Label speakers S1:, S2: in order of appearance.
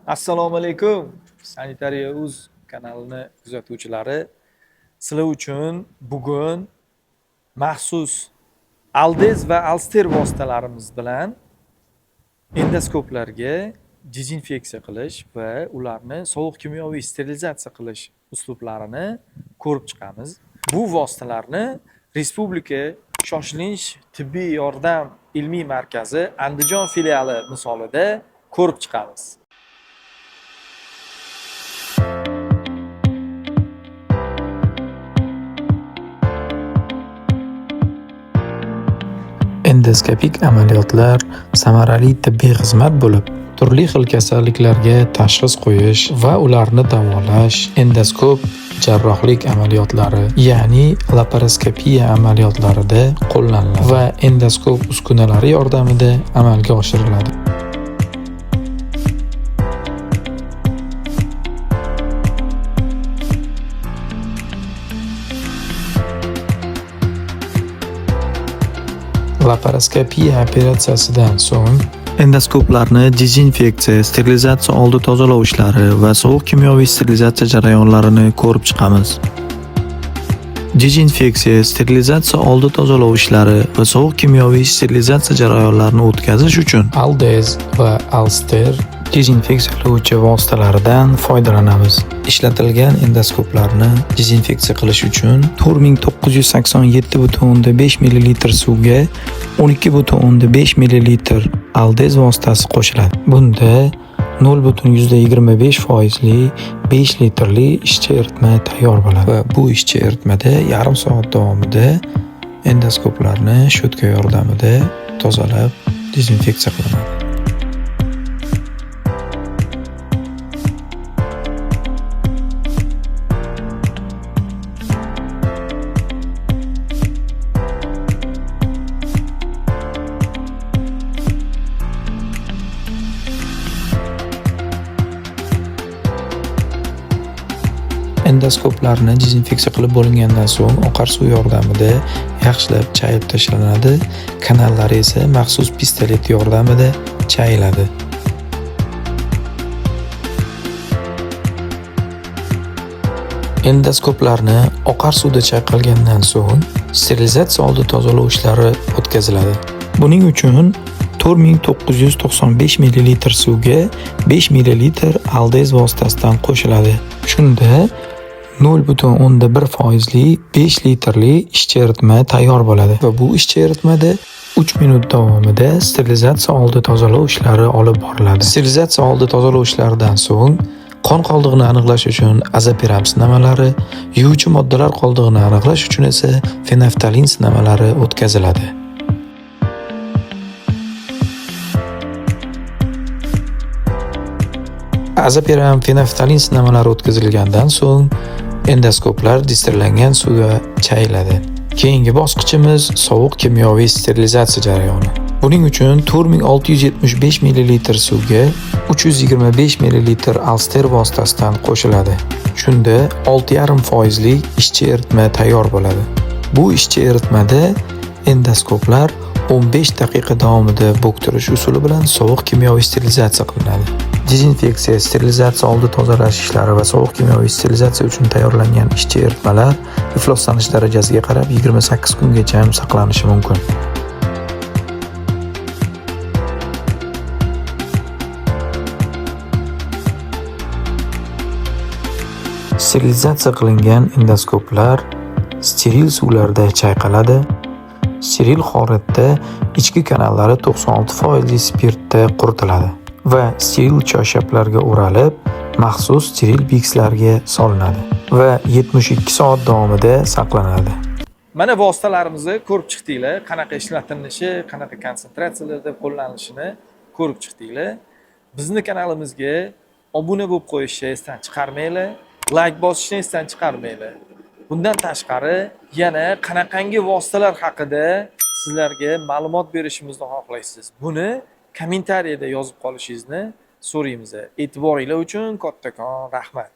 S1: Assalomu alaykum. Sanitariya uz kanalini kuzatuvchilari, sizlar uchun bugun maxsus Aldez va Alster vositalarimiz bilan endoskoplarga dezinfeksiya qilish va ularni sovuq kimyoviy sterilizatsiya qilish uslublarini ko'rib chiqamiz. Bu vositalarni Respublika shoshilinch tibbiy yordam ilmiy markazi Andijon filiali misolida ko'rib chiqamiz.
S2: Endoskopik amaliyotlar samarali tibbiy xizmat bo'lib, turli xil kasalliklarga tashxis qo'yish va ularni davolash endoskop jarrohlik amaliyotlari, ya'ni laparoskopiya amaliyotlarida qo'llaniladi va endoskop uskunalari yordamida amalga oshiriladi. Laparoskopiya operatsiyasidan so'ng
S3: endoskoplarni dezinfeksiya, sterilizatsiya oldi tozalov ishlari va sovuq kimyoviy sterilizatsiya jarayonlarini ko'rib chiqamiz. Dezinfeksiya, sterilizatsiya oldi tozalov ishlari va sovuq kimyoviy sterilizatsiya jarayonlarini o'tkazish uchun
S2: Aldez va Alster dezinfeksiyalovchi vositalaridan foydalanamiz.
S3: Ishlatilgan endoskoplarni dezinfeksiya qilish uchun 4987,5 ml suvga 12,5 ml Aldez vositasi qo'shiladi.
S2: Bunda 0,25% 5 litrli ishchi eritma tayyor bo'ladi
S3: va bu ishchi eritmada yarim soat davomida endoskoplarni shotka yordamida tozalab dezinfeksiya qilinadi. Endoskoplarni dezinfeksiya qilib bo'lingandan so'ng oqar suv yordamida yaxshilab chayib tashlanadi, kanallari esa maxsus pistolet yordamida chayiladi. Endoskoplarni oqar suvda chayqalgandan so'ng sterilizatsiya oldi tozalov ishlari o'tkaziladi. Buning uchun 4995 ml suvga 5 ml Aldez vositasidan qo'shiladi. Shunda 0,1% 5 litrli ishchi eritma tayyor bo'ladi va bu ishchi eritmada 3 minut davomida sterilizatsiya oldi tozalov ishlari olib boriladi. Sterilizatsiya oldi tozalov ishlaridan so'ng qon qoldig'ini aniqlash uchun azopiram sinamalari, yuvuvchi moddalar qoldig'ini aniqlash uchun esa fenolftalin sinamalari o'tkaziladi. Azopiram fenolftalin sinamalari o'tkazilgandan so'ng endoskoplar distillangan suvga chayiladi. Keyingi bosqichimiz sovuq kimyoviy sterilizatsiya jarayoni. Buning uchun 4675 ml suvga 325 ml Alster vositasidan qo'shiladi. Shunda 6,5% ishchi eritma tayyor bo'ladi. Bu ishchi eritmada endoskoplar 15 daqiqa davomida bo'ktirish usuli bilan sovuq kimyoviy sterilizatsiya qilinadi. Dezinfeksiya, sterilizatsiya oldi tozalash ishlari va sovuq kimyoviy sterilizatsiya uchun tayyorlangan ishchi eritmalar ifloslanish darajasiga qarab 28 kungacha ham saqlanishi mumkin. Sterilizatsiya qilingan endoskoplar steril suvlarda chayqaladi. Steril holatda ichki kanallari 96% spirtda quritiladi va steril choyshablarga o'ralib, maxsus steril bikslarga solinadi va 72 soat davomida saqlanadi.
S1: Mana vositalarimizni ko'rib chiqdinglar, qanaqa ishlatilishi, qanaqa konsentratsiyalarda qo'llanilishini ko'rib chiqdinglar. Bizni kanalimizga obuna bo'lib qo'yishni esdan chiqarmanglar, like bosishni esdan chiqarmanglar. Bundan tashqari yana qanaqangi vositalar haqida sizlarga ma'lumot berishimizni xohlaysiz. Buni kommentariyada yozib qolishingizni so'raymiz. E'tiboringlar uchun kattakon rahmat.